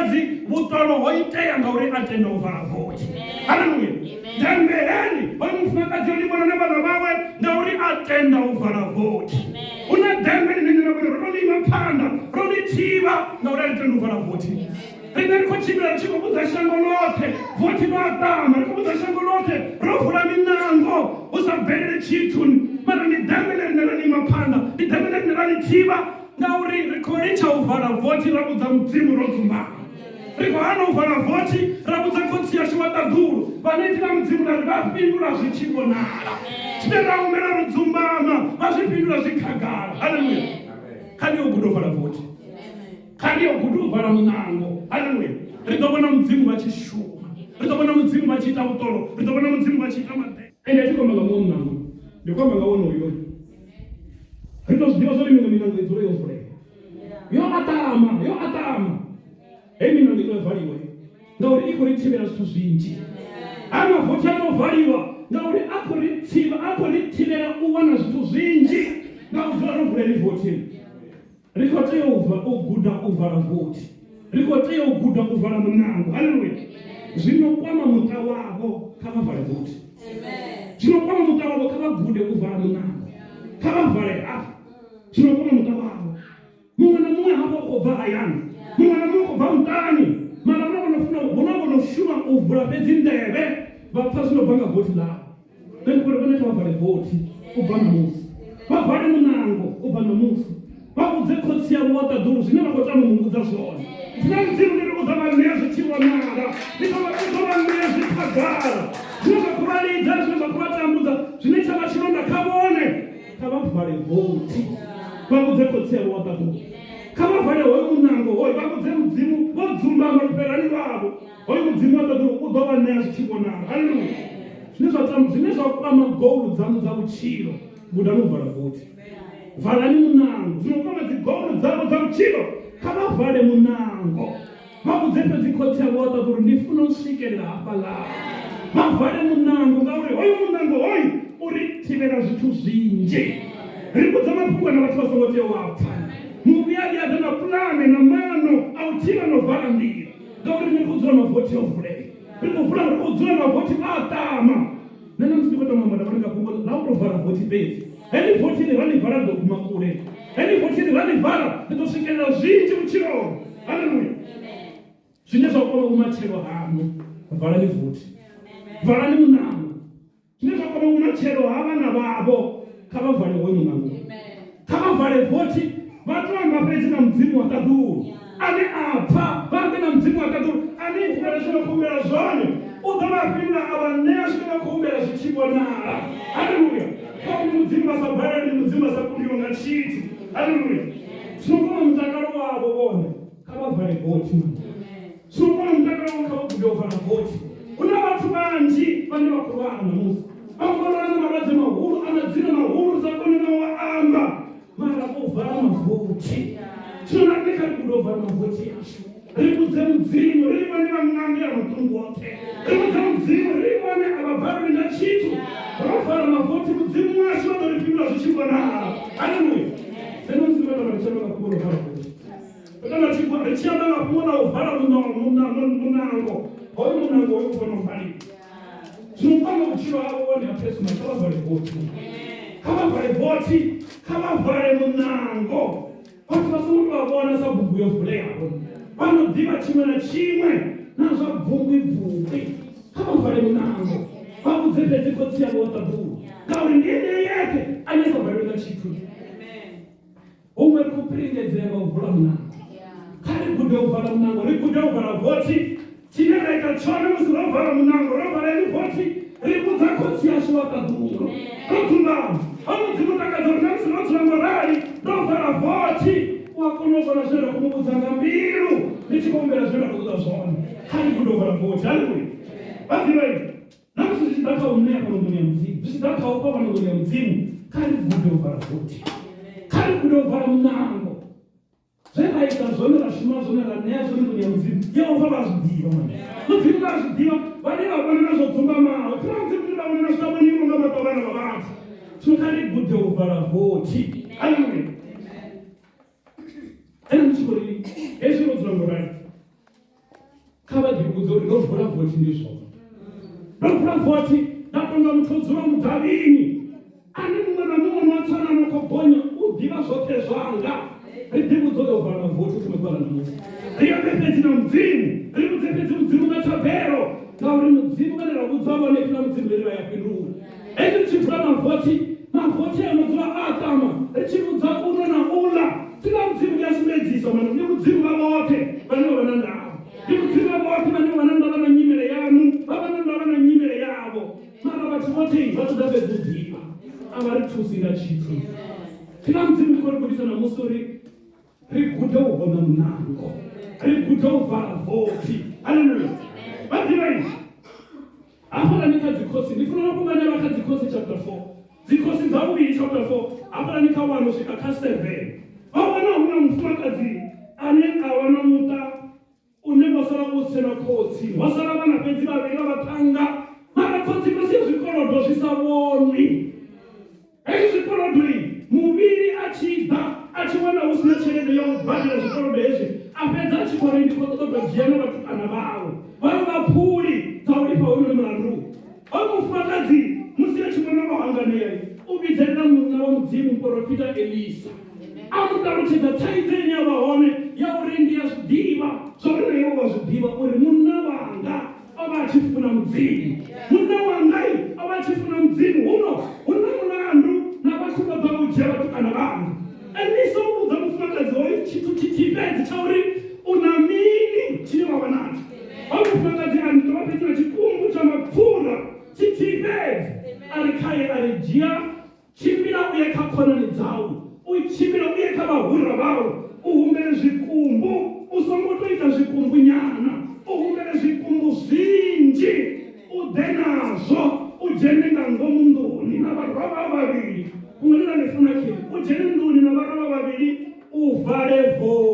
Mufumakadzi vhuṱolo ho itea ngauri a tenda u vala vothi. Haleluya. Dembe heli hoyu mufumakadzi o ḽi vhona na vhana vhawe ngauri a tenda u vala vothi. Hu na dembe ḽine nṋe na vhone ro to ḽi ima phanḓa ro ḽi thivha ngauri a ri tendi u vala vothi. Riṋe ri khou tshimbila ri tshi khou vhudza shango ḽoṱhe vothi ḽo aṱama, ri khou vhudza shango ḽoṱhe ro vula miṋango hu sa bvelele tshithu, mara ndi dembe ḽe riṋe ra ḽi ima phanḓa, ndi dembe ḽe riṋe ra ḽi thivha ngauri ri khou litsha u vala vothi ra vhudza Mudzimu ro dzumbama. Ri khou hana u vala vothi ra vhudza Khotsi ashu wa ṱaḓulu vhane ipfi ḽa Mudzimu ḽa ri vha fhindula zwi tshi vhonala. Zwine ra humbela ro dzumbama vha zwi fhindula zwi khagala. Haleluya! Kha ndi yo guda u vala vothi. Kha ri yo guda u vala muṋango. Haleluya! Ri ḓo vhona Mudzimu vha tshi shuma. Ri ḓo vhona Mudzimu vha tshi ita vhuṱolo. Ri ḓo vhona Mudzimu vha tshi ita maḓembe. Ende a thi khou amba nga muṅwe muṋango, ndi khou amba nga wonoyo. Ri tou zwi ḓivha zwa uri miṅwe miṋango i dzula yo vulea. Yo aṱama, yo aṱama. Heyi miṋango i tea u valiwa ngauri i khou ri thivhela zwithu zwinzhi. Haya mavothi a tea u valiwa ngauri a khou ri thivha, a khou ri thivhela u wana zwithu zwinzhi nga u dzula ro vula heḽi vothi. Ri khou tea u, u guda u vala vothi. Ri khou tea u guda u vala muṋango. Haleluya. Zwino kwama muṱa wavho kha vha vale vothi. Zwino kwama muṱa wavho kha vha gude u vala muṋango. Kha vha vale hafha. Zwino kwama muṱa wavho. Muṅwe na muṅwe hafha u khou bva hayani. Muṅwe na muṅwe u khou bva muṱani. Mara hu na vho no funa, hu na vho no shuma u vula fhedzi nḓevhe vha pfa zwi no bva nga vothi ḽavho. Nṋe ndi khou ri vhone kha vha vale vothi u bva ṋamusi, vha vale muṋango u bva ṋamusi, vha vhudze khotsi avho wa ṱaḓulu zwine vha khou tama u mu vhudza zwone. Ipfi ḽa Mudzimu ḽi ri u ḓo vha ṋea zwi tshi vhonala, ḽi ḓo vha u ḓo vha ṋea zwi khagala, zwine zwa khou vha lidza, zwine zwa khou vha tambudza, zwine tsha vha tshilonda kha vhone. Kha vha vale vothi, vha vhudze khotsi avho wa ṱaḓulu. Kha vha vale hoyo muṋango hoyo, vha vhudze Mudzimu vho dzumbama lufherani lwavho. Hoyu Mudzimu wa ṱaḓulu u ḓo vha ṋea zwi tshi vhonala. Haleluya! Zwine zwa tama, zwine zwa kwama goulu dzaṋu dza vhutshilo, gudani u vala vothi. Valani muṋango. Zwino kwama dzi goulu dzavho dza vhutshilo, kha vha vale muṋango. Vha vhudze fhedzi khotsi avho wa ṱaḓulu, ndi funa u swikelela hafhaḽa. Vha vale muṋango ngauri hoyu muṋango hoyu u ri thivhela zwithu zwinzhi. Ri vhudza mafhungo na vhathu vha songo tea u a pfa. Muvhi a vhuya a ḓa na pulane na maano a u thivha na u vala nḓila. Ngauri riṋe ri khou dzula mavothi o vulea, ri khou vula, ri khou dzula mavothi a ṱama. Nṋe na musi ndi khou tou amba nda vhona nga fhungo ḽa u tou vala vothi fhedzi. Heḽi vothi ḽi ra ḽi vala ri ḓo guma kule. Heḽi vothi ḽi ra ḽi vala ri ḓo swikelela zwinzhi vhutshiloni. Haleluya! Zwine zwa kwama vhumatshelo haṋu, valani vothi, valani muṋango. Zwine zwa kwama vhumatshelo ha vhana vhavho, kha vha vale hoyo muṋango. Kha vha vale vothi, vha tou amba fhedzi na Mudzimu wa ṱaḓulu ane a pfa, vha ambe na Mudzimu wa ṱaḓulu ane humbela zwine vha khou humbela zwone, u ḓo vha fhindula a vha ṋea zwine vha khou humbela zwi tshi vhonala. Haleluya! Ngauri ndi Mudzimu a sa balelwi, ndi Mudzimu a sa kundiho nga tshithu. Haleluya! Zwino kwama mutakalo wavho vhone, kha vha vale vothi. Zwino kwama mutakalo wavho, kha vha gude u vala vothi. Hu na vhathu vhanzhi vhane vha khou lwala ṋamusi, vhaṅwe vha lwala nga malwadze mahulu a madzina mahulu ri sa koni na u a amba, mara vho vala mavothi. Zwino na riṋe kha ri gude u vala mavothi ashu, ri vhudze Mudzimu ri vhone vha ṅanga ya maṱungu oṱhe, ri vhudze Mudzimu ri vhone a vha balelwi nga tshithu. Ro vala mavothi, Mudzimu washu vha ḓo ri fhindula zwi tshi vhonala. Haleluya! Nṋe na musi ndo tou ri tshi amba nga fhungo ḽa u vala vothi. Kana ri tshi amba nga fhungo ḽa u vala muṋango, hoyu muṋango hoyu u fanela u valiwa. Zwino kwama vhutshilo havho vhone ha personal, kha vha vale vothi, kha vha vale vothi, kha vha vale muṋango. Vhathu vha songo tou vha vhona sa bugu yo vuleaho, vha no ḓivha tshiṅwe na tshiṅwe na zwa bvungwi-bvungwi. Kha vha vale muṋango, vha vhudze fhedzi khotsi avho wa ṱaḓulu, ngauri ndi ene yeṱhe ane a sa balelwe nga tshithu. Huṅwe ri khou piringedzea nga u vula muṋango. Kha ri gude u vala muṋango, ri gude u vala vothi. Tshine ra ita tshone musi ro vala muṋango, ro vala heḽi vothi, ri vhudza Khotsi ashu wa ṱaḓulu. Ro dzumbama. Ho Mudzimu takadza uri na musi ro dzula ngo rali, ro vala vothi, u a kona u vhona zwine ra khou mu vhudza nga mbilu, ri tshi khou humbela zwine ra khou ṱoḓa zwone. Kha ri gude u vala vothi. Haleluya! Vha ḓivha ini? Na musi zwi tshi ḓa kha u ṋea fhano nḓuni ya Mudzimu, zwi tshi ḓa kha u fha fhano nḓuni ya Mudzimu, kha ri gude u vala vothi, kha ri gude u vala muṋango. Zwe ra ita zwone, ra shuma zwone, ra ṋea zwone nḓuni ya Mudzimu, Yehova vha a zwi ḓivha. Mani Mudzimu vha a zwi ḓivha, vhane vha vhona na zwo dzumbamaho. Ipfi ḽa Mudzimu ḽi vha vhona na zwi sa vhoniwi nga maṱo a vhana vha vhathu. Zwino kha ri gude u vala vothi. Haleluya! Ene ndi tshi khou ri hezwi ro dzula ngo rali. Kha vha ḓivhudze uri ndo vula vothi ndi zwone. Ndo vula vothi nda tonga muthu o dzula mudavhini ane muṅwe na muṅwe no tsana no khou gonya u ḓivha zwoṱhe zwanga. Ri ḓivhudze u yo vala mavothi u thome ḓuvha ḽa ṋamusi. Ri ambe fhedzi na Mudzimu, ri vhudze fhedzi Mudzimu nga thabelo ngauri Mudzimu vhane ra vhudza vhone ipfi ḽa Mudzimu ḽi ri vha ya fhindula. Hezwi ri tshi vula mavothi, mavothi a no dzula a ṱama ri tshi vhudza uno na uḽa. Ipfi ḽa Mudzimu ḽi a sumbedzisa mani ndi Mudzimu vha vhoṱhe vhane vha vha na ndavha. Ndi Mudzimu vha vhoṱhe vhane vha vha na ndavha na nyimele yaṋu, vha vha na ndavha na nyimele yavho. Mara vhathu vhoṱhe vha ṱoḓa fhedzi u ḓivha, a vha ri thusi nga tshithu. Ipfi ḽa Mudzimu ḽi khou ri gudisa ṋamusi uri ri gude u hoṋa muṋango, ri gude u vala vothi. Haleluya! Vha ḓivha ini? Hafhaḽani kha Dzikhosi, ndi funa mafhungo ane a vha kha Dzikhosi chapter 4, Dzikhosi dza vhuvhili chapter 4, hafhaḽani kha 1 u swika kha 7. Vha wana hu na mufumakadzi ane a vha na muṱa une wa sala u si tshena khotsi, ho sala vhana fhedzi vhavhili vha vhaṱhannga, mara khotsi vha sia zwikolodo zwi sa vhonwi. Hezwi zwikolodoi, muvhili a tshi ḓa a tshi wana hu si na tshelede ya u badela zwikolodo hezwi, a fhedza a tshi khou ri ndi khou ṱoḓa u dzhia na vhatukana vhawe vha yo vha phuli dza u lifha hoyunoni mulandu. Hoyu mufumakadzi musi a tshi vhona o hanganea, u vhidzelela munna wa Mudzimu, muporofita Elisa, a mu ṱalutshedza thaidzo ine ya vha hone ya uri ndi a zwi ḓivha zwa uri na iwe wa zwi ḓivha uri munna wanga o vha a tshi funa Mudzimu. Munna wanga o vha a tshi funa Mudzimu, huno hu na mulandu na vhathu vho ḓa u dzhia vhatukana vhanga. Elisa o vhudza mufumakadzi hoyu tshithu tshithihi fhedzi tsha uri u na mini tshine wa vha natsho. Hoyu mufumakadzi a ri ndo vha fhedzi na tshikumbu tsha mapfura tshithihi fhedzi. A ri khae a ri dzhia Tshimbila u ye kha khonani dzau, u tshimbile u ye kha vhahura vhau, u humbele zwikumbu, u songo tou ita zwikumbunyana, u humbele zwikumbu zwinzhi, u ḓe nazwo, u dzhene nga ngomu nḓuni na vharwa vhau vhavhili, fhungo ḽine nda ḽi funa kheli, u dzhene nḓuni na vharwa vhau vhavhili, u vale vothi.